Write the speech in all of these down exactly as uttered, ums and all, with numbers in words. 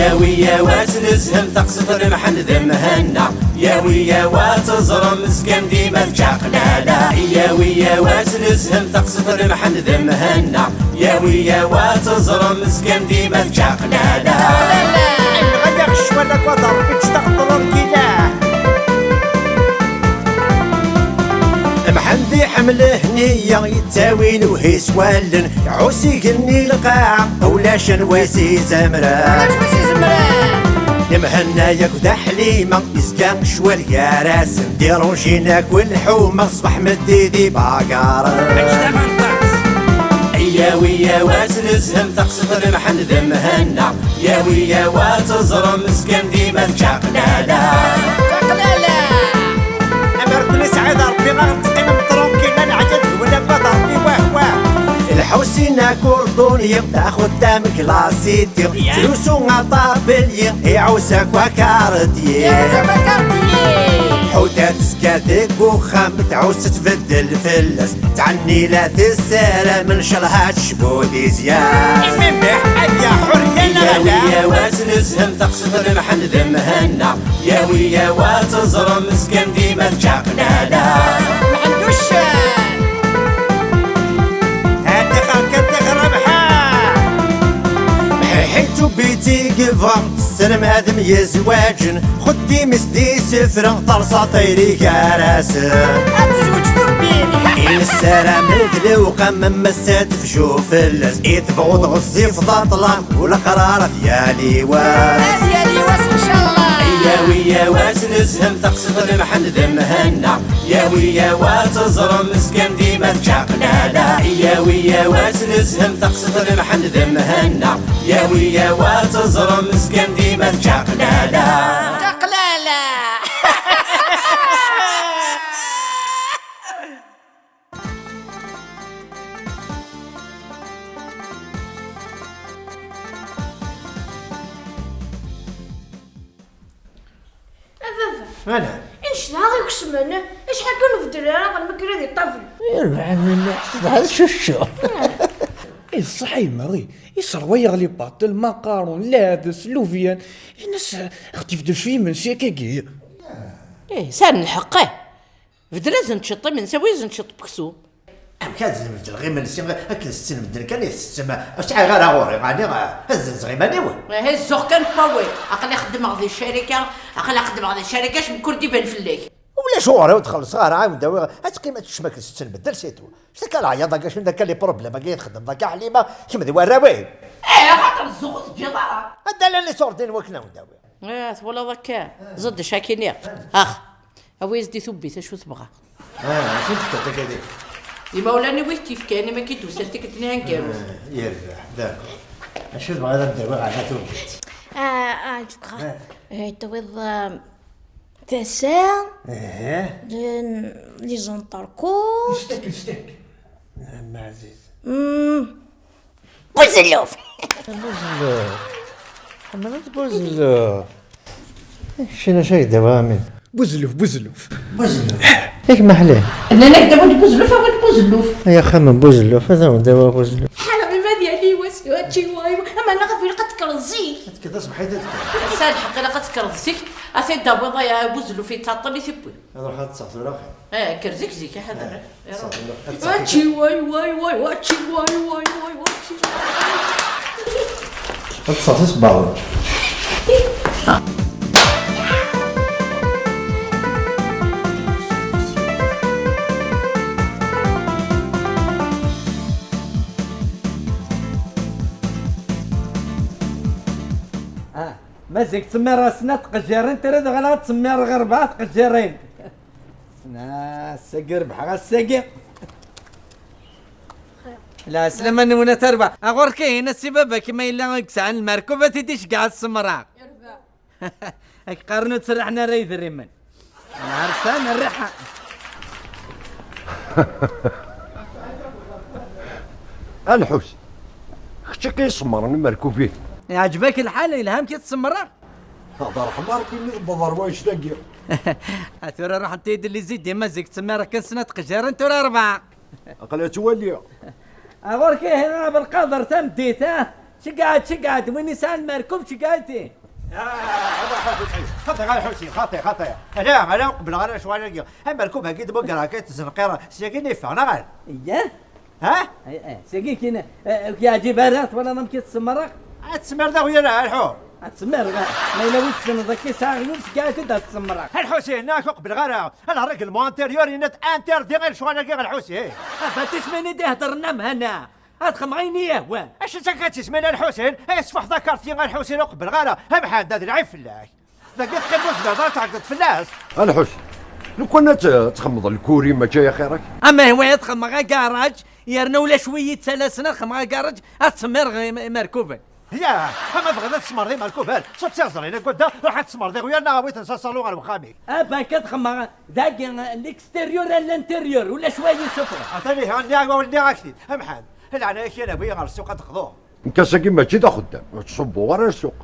Yawi yawas nezhem taqsiṭ n Mḥend d Mhenna. Yawi yawa teẓrem zgan dima d čaqlala. Yawi yawas nezhem taqsiṭ n Mḥend d Mhenna. Yawi yawa teẓrem zgan dima d čaqlala. Nɣaya ccwal akked Rebbi ǧǧet-aɣ ṭrurkila. Mḥend iḥemmel Hniya, yettawi lewhi s wallen, iɛuss igenni lqaɛa, ulac anwa i s-izemren. Ulac anwa i s-izemren. Mhenna yakk d Ḥlima, yezga ccwal gar-asen, dirunjin akk lḥuma, ṣṣbeḥ meddi di bagaren. Yawi yawas nezhem taqsiṭ n Mḥend d Mhenna. Yawi yawa teẓrem zgan dima d čaqlala. Čaqlala. Amer ken-isɛid Rebbi, ad teqqimem tranquille, ad neɛya deg-wen akked Rebbi, wah, wah. Lḥusin akurduni, d axeddam klasiti, yettlusu aṭabelyi, iɛuss akk akarṭyi. Iɛuss akk akarṭyi. Ḥuda tezga deg uxxam, tɛuss tbeddel fell-as, tɛenni la tessaram, ncallah ad tecbu di zyan. Imimbeḥ, aya ḥurya neɣ ala? Yawi yawas nezhem taqsiṭ n Mḥend d Mhenna. Yawi yawa teẓrem zgan dima d čaqlala. Mḥend uccen. Atixa kan tixrabḥa. Mḥiḥi tubiti yebɣa, ssnem ad myezwaǧen, xeddim-is d isefra, terṣa tayri gar-asen. Ad tezweǧ tubbit. I nessaram d lewqam, am ass-a tefju fell-as, i tebɣuḍ ɣezzif d aṭlam, u leqrar ad yali wass. Ad yali wass, ncallah. Yawi yawas nezhem taqsiṭ n Mḥend d Mhenna. Yawi yawa teẓrem zgan dima d čaqlala. Yawi yawas nezhem taqsiṭ n Mḥend d Mhenna. Yawi yawa teẓrem zgan dima d čaqlala. Čaqlala. A baba, ala, i necdeɣ ikesmen, acḥal kan ur beddel ara ɣer lmakla di ṭṭabel. Irbeḥ a Mini, ḥesbeɣ ad cucceɣ. I ṣṣeḥ a yemma, iserwa-yaɣ libaṭel, maqarun, lɛades, lubyan. Ini-as, ad ɣ-d-yebdel cwiya imensi akkagi. Ih, sɛan lḥeqq, ih. Beddel-asen-d ciṭ imensi, awi-asen-d ciṭ n weksum. Amek ad beddleɣ imensi akken tetten medden kan i tettettem? Ur sɛiɣ ara ɣur-i, ɛni ad zzenzeɣ iman-iw? Ihi zzuɣ kan n wawal. Aql-i xeddmeɣ di ccarika, aql-i xeddmeɣ di ccarika, acemma ur d-iban fell-ak. Ulac ɣur-i, ur d-xellṣeɣ ara, ɛawed awiɣ, ad teqqim ad teččem akken tetten medden, c'est tout. Ctak leɛyaḍ-agi, acimi akka les problèmes-agi i txeddmeḍ akka a Ḥlima, kemm d warraw-ik? Eh, axaṭer zzuɣ ur teǧǧiḍ ara. Anda llan les sordines wakken ad wen-d-awiɣ? Eh, twalaḍ akka? Ẓeddeč akini. Ax, awi-as-d i tubbit acu tebɣa. Ah, acu d-tekkaḍ akka di? Imawlan-iw i t-yefkan, imi akka i d-usan tikkelt-nni aneggaru. Ah, yerbeḥ, d'accord. Acu tebɣiḍ ad d-awiɣ ɛla tubbit? Ah, ah, je crois. Ah. Eh, tewwiḍ, ah, tasa, eh, les, les antercôtes. Stek, stek. Ah, ma ɛziz. Hmm. Buzelluf. Buzelluf. Ḥemmleɣ Buzelluf. Keččini acu ay d-awiɣ a Mini? Buzelluf, Buzelluf. Buzelluf. Yak maḥli. Nnan-ak d awi-d Buzelluf, awi-d Buzelluf. Ay axxam n Buzelluf, ad awen-d-awiɣ Buzelluf. Ḥareɣ ima ad yali wass, wačči way, ama neɣ ilaq ad tekkreḍ zik. Ad tekkiḍ taṣebḥit ad tekkiḍ. Ass-a lḥeqq ilaq ad tekkreḍ zik, ad t-id-tawiḍ ay Buzelluf yettɛeṭṭel i tiwwi. Ad ruḥeɣ ad ṭṭseɣ tura axir. Eh, kker zik zik, a ḥader. Eh, ttṣeḍ, ttṣeḍ. Wačči, way, way, way, wačči, way, way, way, wačči. Ad ṭṭseɣ tisebbaḍin. Ah, mazal ttsemmireɣ snat tqejjirin, tura daɣen ad tsemmireɣ rebɛa tqejjirin. Ass-agi rebḥeɣ ass-agi. Lɛeslama-nwen a tarbaḥ. A ɣur-k ihi, a si baba-k ma yella i yesɛan lmerkub, ad t-id-iceggeɛ ad semmreɣ. Ad k-qqaren ur tserriḥen ara idrimen. Nɛersan rriḥa. A Lḥus, kečč akka isemmren imerkuben. Iɛǧeb-ak lḥal, yelha amek i tsemmreḍ? Hḍer ḥma Ṛebbi mi tewweḍ ɣer wannect-agi. A tura ruḥent-iyi-d les idées, mazal ttsemmireɣ kan snat tqejjirin, tura rebɛa. Aql-i ttwaliɣ. A ɣur-k ihi a Belqader tameddit, ah? Ceggɛet, ceggɛet, win yesɛan lmerkub, ceggɛet-it. Xaṭi, a Lḥusin, xaṭi, xaṭi. Ala, ala, qebleɣ ara lecɣal-agi. Amerkub-agi d-mugreɣ-k, tzenqireḍ, syagi i yeffeɣ, neɣ ala? Iyah. Ha? Eh, eh, syagi kan, eh, ur k-yeɛǧib ara, twalaḍ amek i t-semmreɣ? Ad tsemmireḍ aɣyul, a Lḥur. Ad tsemmireḍ, eh. Ma yella wi tessneḍ akka yesɛa aɣyul, ceggɛet-t-id ad t-semmreɣ. A Lḥusin, nekk ur qebleɣ ara. Le règlement intérieur yenna-d interdit i lecɣal-agi, a Lḥusin. Ah, ba tismin i d-iheddren am hana. Ad xedmeɣ ayen i yi-yehwan. Acu d takka d tismin a Lḥusin? Ay sfuḥ takarti a Lḥusin, ur qebbleɣ ara. A Mḥend, ad lɛib fell-ak. Dagi teqqimeḍ ur tezmireḍ ara tɛeggeḍ fell-as. A Lḥusin, lukan ad t-, txedmeḍ lkuri mačči axir-ak? Ama ihwa ad xedmeɣ agaṛaj, yerna ulac wi yi-ttalasen ad xedmeɣ agaṛaj, ad ttsemmireɣ im-, imerkuben. Ya, ama tebɣiḍ ad tsemmereḍ imerkuben, ṣubb tiɣẓrin akked da, ruḥ ad tsemmereḍ iɣyal neɣ awi-ten s aṣalu ɣer wexxam-ik. A bank ad xedmeɣ dagi, l'extérieur à l'intérieur, ulac wa yi-ssufɣen. Atan ihi, nniɣ-ak, nniɣ-ak-t-id, a Mḥend. Leɛnaya-k, yal awi ɣer ssuq ad d-qḍuɣ. Nekk ass-agi mačči d axeddam, ur ttṣubbuɣ ara ar ssuq.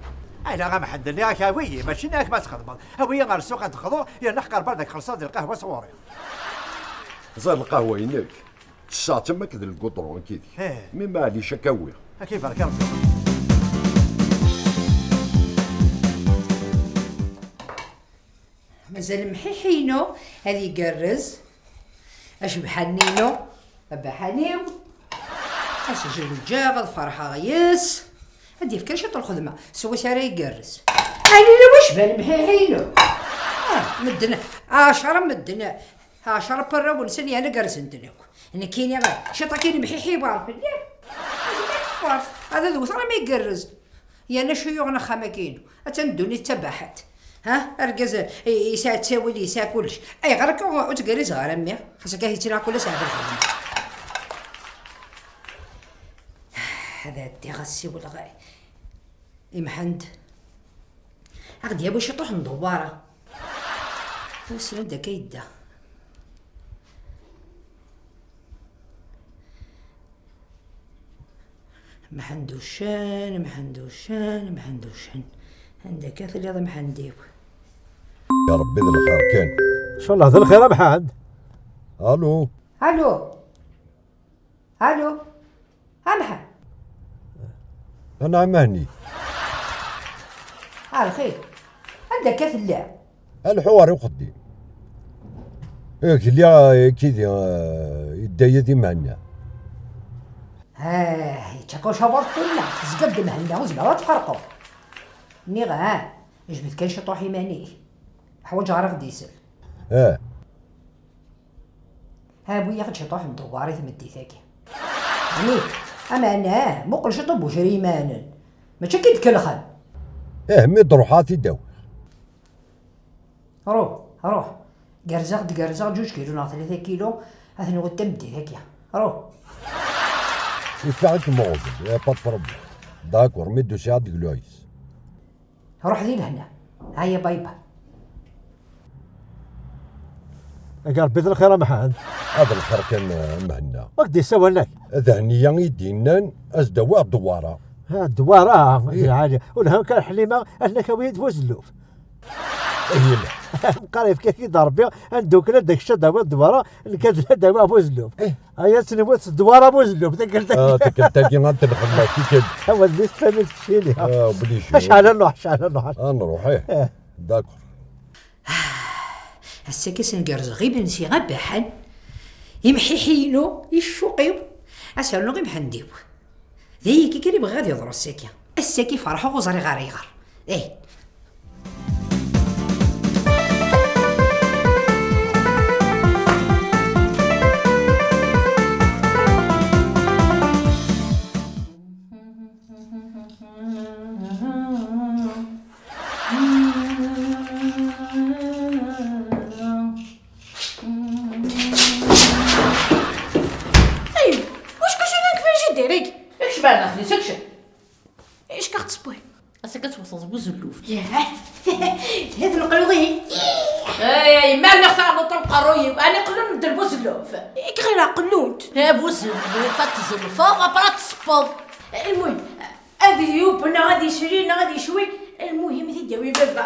Ala a Mḥend, nniɣ-ak awi-yi, mačči nniɣ-ak ma txedmeḍ. Awi-yi ɣer ssuq ad d-qḍuɣ, yerna ḥqer bardak xelṣeɣ-d lqahwa sɣur-i. Ẓer lqahwa-inek, ttesseɣ-tt am akken d lgudṛu nekk yid-k. Eh. Mi maɛlic ad k-awiɣ. Ad k-ibarek Ṛebbi. Mazal mḥiḥi-inu ad igerrez, acebḥan-inu, abaḥan-iw, ad s-zewǧeɣ, ad ferḥeɣ yes, ad d-yefk kan ciṭ n lxedma, s wass ara igerrez. Ɛni yella wacban mḥiḥi-inu? Ah, medden, ɛecra medden, ɛecra n warraw-nsen yerna gerrzen-ten akk. Nekkini, ciṭ akin mḥiḥi ibar fell-i. Mazal ma keffart, ad d-wteɣ armi igerrez. Yerna acu yuɣen axxam-agi-inu? Attan ddunit d tabaḥant. Ha? Argaz i-, yesɛa ttawil, yesɛa kullec. Ayɣer akka ur ttgerrizeɣ ara mmi? Xas akka yettnaɣ kul ass ɣef lxedma. Ad ɛeddiɣ ad ssiwleɣ i Mḥend. Ad ɣ-d-yawi ciṭuḥ n dewwara. Wissen anda akka yedda. Mḥend uccen, Mḥend uccen, Mḥend uccen. Anda akka telliḍ a Mḥend-iw? Ya Ṛebbi d lxir kan. Ncallah d lxir a Mḥend. Alu. Alu. Alu. A Mḥend. Anɛam a Mhenni. A lxir. Anda akka tella? A lḥu ɣer uxeddim. Eh, gli, eh, kidi, eh, idda-yi di Mhenni. Ah, yečča kucabuṛ kunna, tezga-d Mhenni, ur zmireɣ ad tferqeɣ. Nniɣ, ah, jbed kan ciṭuḥ iman-ik. Ḥwaǧeɣ ara ɣ-d-isel. Eh. Awi-yaɣ-d ciṭuḥ n dewwar i tmeddit-agi. Ɛni, ameɛna, muqel ciṭuḥ n wucri imanen. Mačči akka i d-kelxen. Eh, mi d-ruḥeɣ ad t-id-awiɣ. Ruḥ, ruḥ. Gerzeɣ-d, gerzeɣ ǧuǧ kilu neɣ tlata kilu, ad ten-iwet tameddit-agi. Ruḥ. Yeffeɣ-ikem uɣbel, y a pas de problème. D'accord, mi d-usiɣ ad d-gluɣ yis. Ruḥ di lehna. Aya, bye bye. Ag Ṛebbi d lxir a Mḥend. Ad lxir kan, a Mhenna. Ur k-d-yessawal nak? D Hniya i d-yennan, as-d-awiɣ ddewwara. Ha, ddewwara, ih, lɛali. Ur lhan kan Ḥlima, ad nak awi-yi-d buzelluf. Ih, yella. Meqqar yefka-k-id Ṛebbi, ad ndukkel ad d-kečč ad d-tawiḍ ddewwara, nekk ad d-awiɣ buzelluf. Ih. Aya ad tt-nwet s ddewwara buzelluf, tikkelt-agi. Ah, tikkelt-agi ad tt-nxedmeɣ tikkelt. Awa d mmi-s n tfamilt keččini. Ah, obligé. Acḥal ad nruḥ, acḥal ad nruḥ. Ad nruḥ, ih. Eh. D'accord. Ass-agi ad sen-gerrzeɣ imensi abaḥan, imḥiḥi-inu, iccuq-iw, ad s-rnuɣ i Mḥend-iw. D ayagi kan i bɣiɣ ad yeḍru ass-agi. Ass-agi ferḥeɣ ur ẓriɣ ara ayɣer. Eh. Ay, wacku cnan deg frijidir-agi? Kcem ar daxel-is, kcem. Icka ɣ-tṣewwi. Ass-agi ad twteḍ buzelluf. Yah, d leqlud-ihin. Ay, ay, ma rniɣ taɛḍuṭ n uqerruy-iw, ɛni qlun d lbuzelluf? Ik ɣila qlun-d. Eh, buzelluf, ad tzelfeḍ, après ad tṣebbeḍ. Lmuhim, ad yub neɣ ad yesri neɣ ad yecwi, lmuhim ad t-id-yawi baba.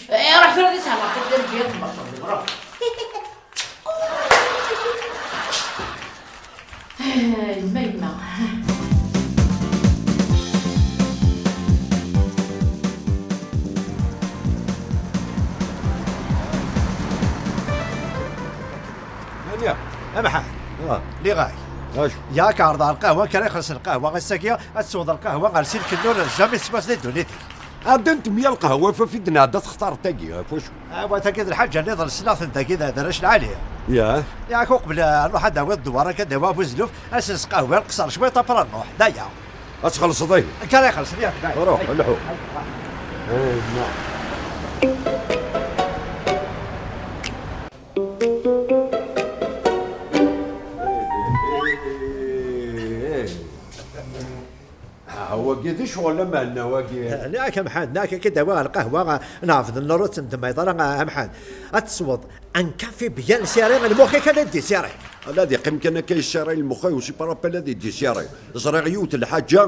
Eh, ruḥ tura di sehla, ṭṭef d amejya, tmerṣeḍ, ruḥ. Ay, yemma, yemma. Ya, a Mḥend. Ah. Lliɣ-ak. Acu? Yak ɛerḍeɣ lqahwa, kra ixelṣ lqahwa, ass-agi ad tesweḍ lqahwa ɣer Si Lkennur, jamais teswa-tt di ddunit-ik. Ɛeddan-d mya lqahwa, faf i d-nɛedda textareḍ tagi, ɣef wacu? Awa, tagi d lḥaǧa nniḍen, ssneɣ-ten dagi d, d arrac lɛali. Ya. Yak uqbel, eh, nruḥ ad d-awiḍ ddewar akka d-awi abuzluf, ad s-nesqahwi lqeṣṣer cwiṭ, après nruḥ, d aya. Ad txellṣeḍ ihi. Akka ara ixelṣ, yak. Ruḥ, lḥu. Ah, wagi d ccɣel a Mhenna, wagi. Nniɣ-ak a Mḥend, nniɣ-ak akka d-awiɣ lqahwa, nɛebd nnur ur ttendemmayeḍ ara a Mḥend. Ad tesweḍ un café bien serré, lmux-ik ad d-isirri. Ala ad iqqim kan akka yessirri lmux-iw, c'est pas la peine ad d-isirri. Ẓriɣ yiwet lḥaǧa,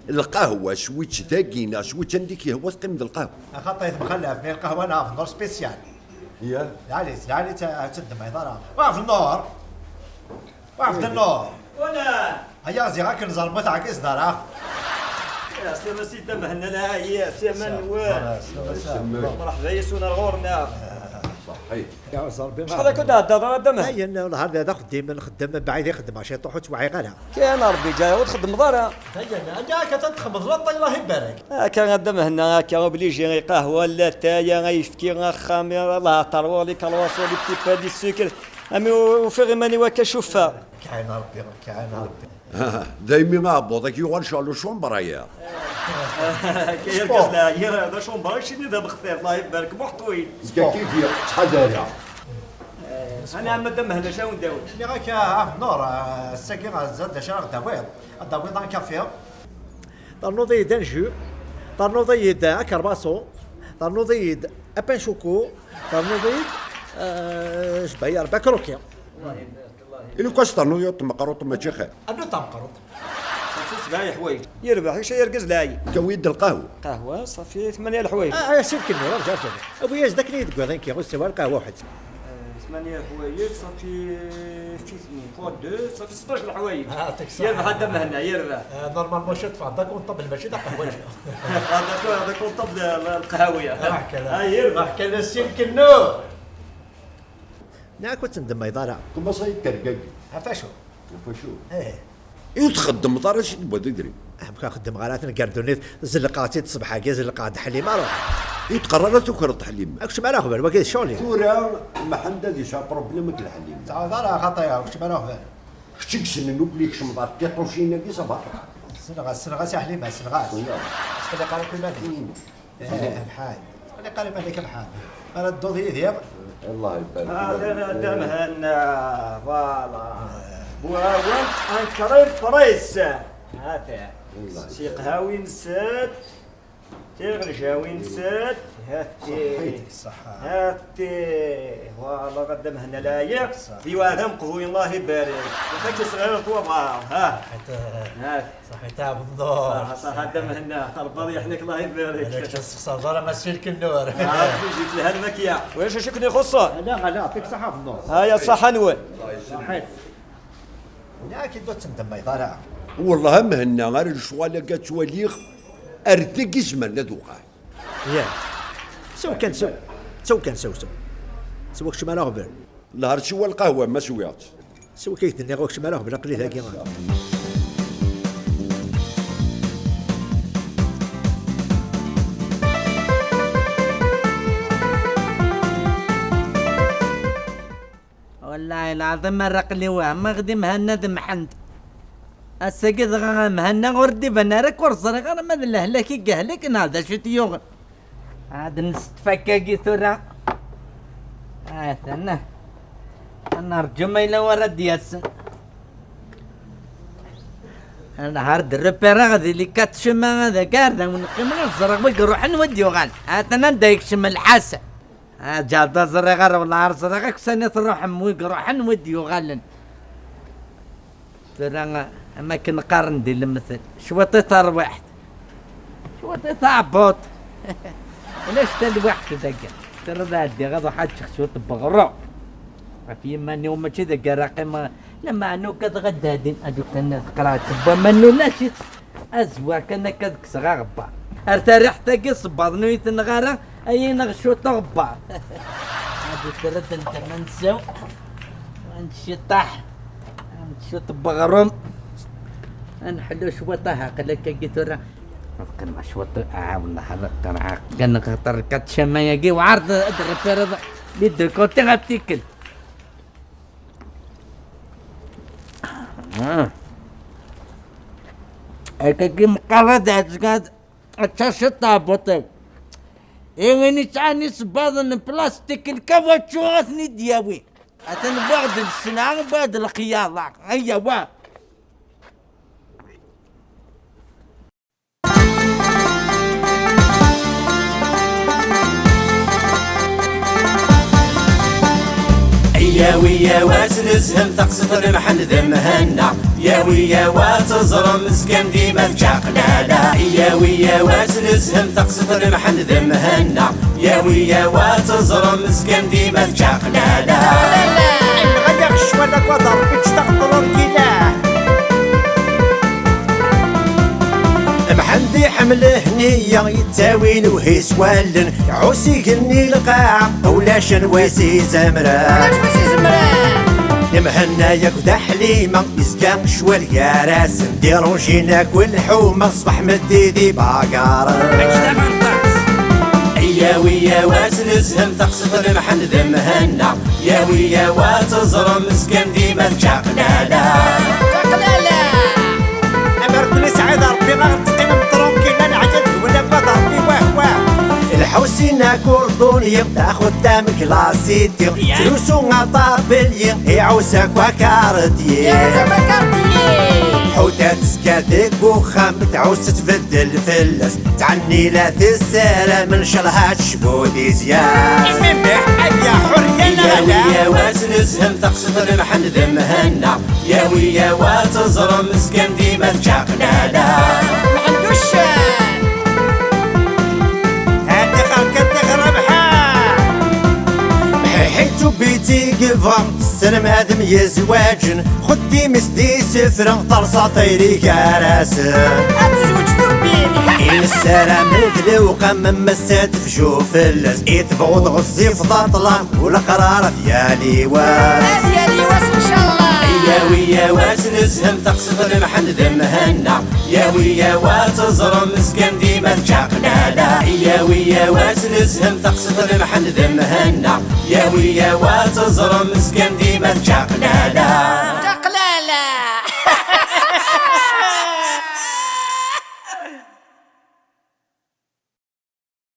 lqahwa switt dagi neɣ switt anda i k-yehwa teqqimeḍ lqahwa. Axaṭer temxallaf, mais lqahwa nɛebd nnur spécial. Ya. Lɛali, lɛali ad ttendemmayeḍ ara. Waqf nnur. Waqf nnur. Wala. Aya ziɣ akken ẓer ma tɛeggiz dara. Ya, slama si Dda Mhenna, la, ya, slama nwen. Slama. Mṛeḥba yes-wen ar ɣur-neɣ. Ṣaḥit. Ya, ẓer bi. Acḥal akka d-ɛeddaḍ ara Dda Mhenna? Ayen, hada d axeddim nxeddem, mbeɛd ixeddem ciṭuḥ ur ttwaɛiɣ ara. Kan Ṛebbi ǧǧa ur txeddmeḍ ara. Ayen, anda akka ad txedmeḍ latay, Allah ibarek. Akka a Dda Mhenna, akka obligé, lqahwa, latay, ayefki, axxam, Allah terwiḍ, les calwaso, les petits pains, les sucres. Ami u-, ufiɣ iman-iw akka cuffaɣ. Kɛin Ṛebbi, kɛin Ṛebbi. Daymi aɛebbuḍ-ik yuɣal ccɣel ucumber aya. Kaya argaz la, yir d acumber, keččini d abextir, Allah ibarek, muḥṭwin. Zga kiki, ttḥadar. Ana am Dda Mhenna, acu awen-d-awiɣ? Nniɣ-ak, ah, Nur, ah, ass-agi, ah, zad d acu ara ɣ-d-tawiḍ? Ad d-tawiḍ un café. Ternuḍ-iyi-d un jus, ternuḍ-iyi-d akerbaṣu, ternuḍ-iyi-d un pain choco, ternuḍ-iyi-d, eh, jbayar, bakruki. Iluk as ternuḍ yiwet tmeqruṭ mačči xir. Rnu tameqruṭ. Ṣafi sebɛa leḥwayeǧ. Yerbeḥ, ica argaz lɛali. Tawi-d lqahwa. Qahwa, ṣafi tmanya leḥwayeǧ. Ah, ah, si Lkennur, rǧa, rǧa. Awi-yas-d akken i yi-d-tewwiḍ, nekki, ur ssiwa ara lqahwa weḥd. Eh, tmanya leḥwayeǧ, ṣafi, keččini, fois deux, ṣafi seṭṭac leḥwayeǧ. Ah, yeɛṭik ṣṣeḥḥa. Yerbeḥ a Dda Mhenna, yerbeḥ. Eh, normalement, cwiṭ ffɣeɣ d akunṭabl, mačči d aqehwaǧi. Ffɣeɣ d aku-, d akunṭabl, eh, lqahwi. Ruḥ kan. Ah, yerbeḥ. Ruḥ kan a si Lkennur. Neɣ ur ttendemmayeḍ ara. Commence à être tergagi. Ɣef acu? Ɣef acu? Eh. I ur txeddmeḍ ara si tewwiḍ idrimen? Amek ur xeddmeɣ ara, atan gar ddunit, zelqeɣ-tt-id ṣṣbeḥ-agi, zelqeɣ-d Ḥlima, ruḥ. I ur teqqar ara tukreḍ Ḥlima? Akcem ara aɣbel, wagi d ccɣel-iw. Tura, Mḥend ad yesɛu problème akked Ḥlima. Ur tettɛawaḍ ara, xaṭi, akcem ara aɣbel. Kečč i yessnen akk li kecmeḍ ɣer tiṭucin-agi, ça va. Ssneɣ-as, ssneɣ-as i Ḥlima, ssneɣ-as. Ur tettqelliq ara akk iman-ik. Eh, Mḥend. Ttqelliq ara iman-ik a Mḥend. Ara tedduḍ yid-i? Allah ibarek. Ah, d, d, d Mhenna. Voilà. Bu awal, un crème fraîche. Hati. Allah. Tiqehwin-nsent. Tiɣejwawin-nsent. Hati. Ṣaḥit, ṣaḥa. Hati. Voilà, d Mhenna lɛali. Ṣaḥ. Di wɛada meqbul, Allah ibarek. Lxaǧ ṣɣir twaḍa. Ha. Hati. Hati. Ṣaḥit a Ɛebdennur. Ṣaḥa, ṣaḥa, a Dda Mhenna. Rebbi ad yeḥnek, Allah ibarek. Ulac, ur tessexṣareḍ ara a si Lkennur. Ah, Rebbi yejzi-k lhan makya. Ulac acu i ken-ixuṣṣen? Ala, ala, yeɛṭik ṣṣeḥḥa a Ɛebdennur. Aya, ṣṣeḥḥa-nwen. Ṣaḥit. Yak ur ttendemmayeḍ ara. Wellah a Mhenna, ar lecɣal-agi ad twaliɣ, ar dagi zemren ad uɣal. Ya. Sew kan, sew. Sew kan, sew, sew. Sew akcem ara aɣbel. Lhar siwa lqahwa ma swiɣ-tt. Sew kan i k-d-nniɣ akcem ara aɣbel, aql-i dagi. Wellah lɛaḍim ara aql-i wehmeɣ di Mhenna d Mḥend. Ass-agi dɣa Mhenna ur d-iban ara, ur ẓriɣ ara ma d lehlak i yehlek neɣ d acu i t-yuɣen. Ad nestfak-agi tura. Atan. Ad nerǧu ma yella wara d-yasen. Nehar d repère-aɣ di likat cuma ad agar d awen qqimeɣ ad ẓreɣ wi iruḥen wi d-yuɣal. Atan anda yekcem lḥasen. Ah, ǧeɛda ẓriɣ ara, wellah ar ẓriɣ akk sani truḥem, wi iruḥen wi d-yuɣalen. Tura, am akken qqaren di lemtel, cwiṭ i tarwiḥt, cwiṭ i taɛebbuḍt. Ulac talwiḥt dagi. Tura ad ɛeddiɣ ad ruḥeɣ ad ččeɣ cwiṭ n weɣrum. Ɣef yiman-iw mačči dagi ara qqimeɣ, lameɛna ugadeɣ ad d-adin, ad ukan teqreɛt n waman ulac-itt. Azwar kan akka ad kkseɣ aɣebbar. Ar tariḥt-agi sebbaḍen ur yi-tenɣ ara, ay ineɣ cwiṭ uɣebbar. Ad d-terr ad d-nderr ad nsew. Ciṭṭaḥ. Cwiṭ n weɣrum. Ad nḥellu cwiṭ, aha, aql-ak-agi tura. Ad qqimeɣ cwiṭ, ah, wellah, ad qqimeɣ, ah, kan xaṭer katcama-agi, weɛreḍ ad d-repéreḍ les deux côtés ɣef tikkelt. Ah. Akkagi meqqar ad ɛezgeɣ ad taseḍ tɛebbuṭ-iw. I win yesɛan isebbaḍen n plastik, lkawačču ad ten-id-yawi. Atan wwiɣ-d sselɛa, wwiɣ-d lxyaḍa. Ayya, wa. Yawi yawa ad nezhem taqsiṭ n Mḥend d Mhenna. Yawi yawa ad teẓrem zgan dima d čaqlala. Yawi yawa ad nezhem taqsiṭ n Mḥend d Mhenna. Yawi yawa ad teẓrem zgan dima d čaqlala. Nɣaya ccwal akked Rebbi ǧǧet-aɣ ṭrurkila. Mḥend iḥemmel hniya, yettawi lewhi s wallen, iɛuss igenni lqaɛa, ulac anwa i s-izemren. Ulac anwa i s-izemren. Mhenna yakk d Ḥlima, yezga ccwal gar-asen, dirunjin akk lḥuma, ṣṣbeḥ meddi d ibagaren. Yawi yawa ad nezhem taqsiṭ n Mḥend d Mhenna. Yawi yawa ad teẓrem zgan dima d čaqlala. Čaqlala. Amer ken-isɛid Rebbi, ad teqqimem tranquille, ad neɛya deg-wen akked Rebbi, wah, wah. Lḥusin akurduni, taxutam klasiti, ya, trusu aṭabelyi, iɛuss akk akarṭyi. Iɛuss akk akarṭyi. Ḥuta tezga deg uxxam, tɛuss tbeddel fell-as. Tɛenni la tessaram, ncallah ad tecbu di zya. Imi mliḥ, aya ḥurriya neɣ ala? Yawi yawa ad nezhem taqsiṭ n Mḥend d Mhenna. Yawi yawa ad teẓrem zgan dima d čaqlala. Mḥend uccen. Ṭixer kan ṭixer Rebḥa. Mḥiḥi d Tubiti yebɣa, sselmadem yezwaǧen. Xeddim-is d isefra, terṣa tayri gar-asen. Ad tezweǧ Tubbit. I nessaram d lewqam, ma s-tefju fell-as. I tebɣuḍ ɣezzif d aṭlam, u leqrar ad yali wass. Ad yali wass, ncallah. Yawi yawa ad nezhem taqsiṭ n Mḥend d Mhenna. Yawi yawa ad teẓrem zgan dima d čaqlala. Yawi yawa ad nezhem taqsiṭ n Mḥend d Mhenna. Yawi yawa ad teẓrem zgan dima d čaqlala.